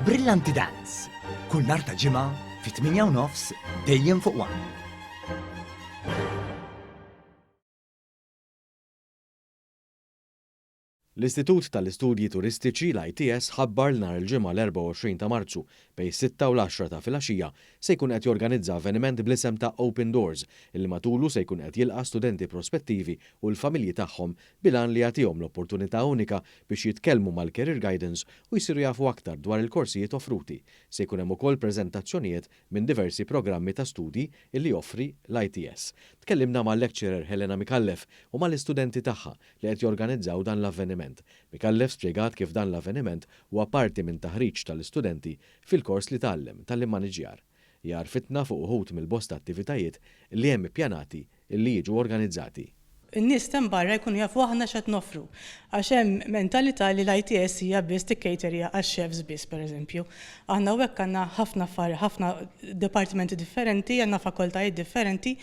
Brillanti Dance, kull nhar ta' Ġimgħa fit-8:30 dejjem fuq One. L-Istitut tal-Istudji Turistiċi, l-ITS, ħabbar li nhar il-Ġimgħa l-24 ta' Marzu bejn is-sitta u l-għaxra ta' filgħaxija se jkun qed jorganizza avveniment bl-isem ta' Open Doors illi matulu se jkun qed jilqa' studenti prospettivi u l-familji tagħhom bil-għan li jagħtihom l-opportunità unika biex jitkellmu mal-Career Guidance u jsiru jafu aktar dwar il-korsijiet offruti. Se jkun hemm ukoll preżentazzjonijiet minn diversi programmi ta' studji illi joffri l-ITS. Tkellimna mal-lecturer Helena Micallef u mal-istudenti tagħha li qed jorganizzaw dan l-avveniment. Micallef spjegat kif dan l-avveniment huwa parti minn taħriġ tal-istudenti fil-kors li tgħallem tal-immaniġjar. Hija għarrfitna fuq uħud mill-bosta attivitajiet li hemm ippjanati li jiġu organizzati. In-nies t'hemm barra jkunu jafu aħna x'qed noffru. Għax hemm mentalità li l-ITS hija biss tikkejterja għax-chefs biss pereżempju. Aħna hawnhekk għandna ħafna affari, ħafna dipartimenti differenti, għandna fakoltajiet differenti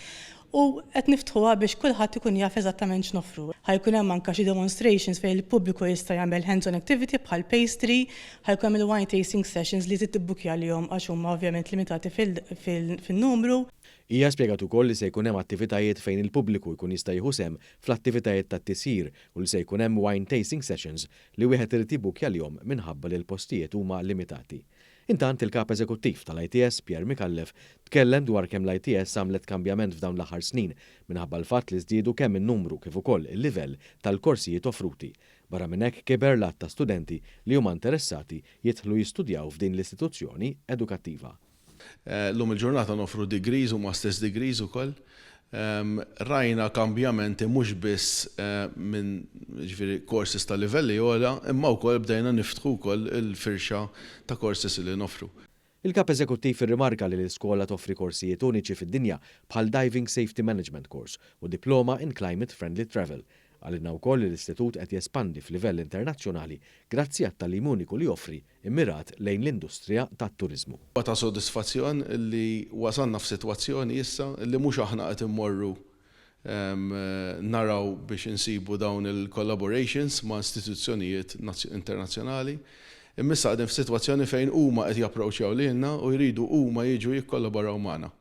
U qed niftħuha biex kulħadd ikun jaf eżattament x'noffru. Ħa jkun hemm anke xi demonstrations fejn il-pubbliku jista' jagħmel hands-on activity bħal pastry, ħa jkun hemm il-wine tasting sessions li trid tibbukkja għalihom għax huma ovvjament limitati fin-numru. Hija spjegat ukoll li se jkun hemm attivitajiet fejn il-pubbliku jkun jista' jieħu sehem fl-attivitajiet tat-tisjir u li se jkun hemm wine tasting sessions li wieħed irid jibbukkja għalihom minħabba li l-postijiet huma limitati. Intant, il-Kap Eżekuttiv tal-ITS, Pierre Micallef, tkellem dwar kemm l-ITS għamlet kambjament f'dawn l-aħħar snin minħabba l-fatt li żdiedu kemm in-numru kif ukoll il-livell tal-korsijiet offruti. Barra minn hekk kiber l-għadd ta' studenti li huma interessati jidħlu jistudjaw f'din l-istituzzjoni edukattiva. Llum il-ġurnata noffru degrees u masters degrees ukoll. Rajna kambjamenti mhux biss minn jiġifieri courses ta' livelli ogħla imma wkoll bdejna niftħu wkoll il-firxa ta' courses li noffru. Il-Kap Eżekuttiv irrimarka li l-iskola toffri korsijiet uniċi fid-dinja bħal Diving Safety Management Course u Diploma in Climate Friendly Travel. Qalilna wkoll li l-istitut qed jespandi f'livell internazzjonali grazzi għat-tagħlim uniku li joffri immirat lejn l-industrija tat-turiżmu. Huwa ta' sodisfazzjon li wasalna f'sitwazzjoni issa li mhux aħna qed immorru naraw biex insibu dawn il-collaborations ma' istituzzjonijiet internazzjonali, imma issa qegħdin f'sitwazzjoni fejn huma qed japproċċjaw lilna u jridu huma jiġu jikkollaboraw magħna.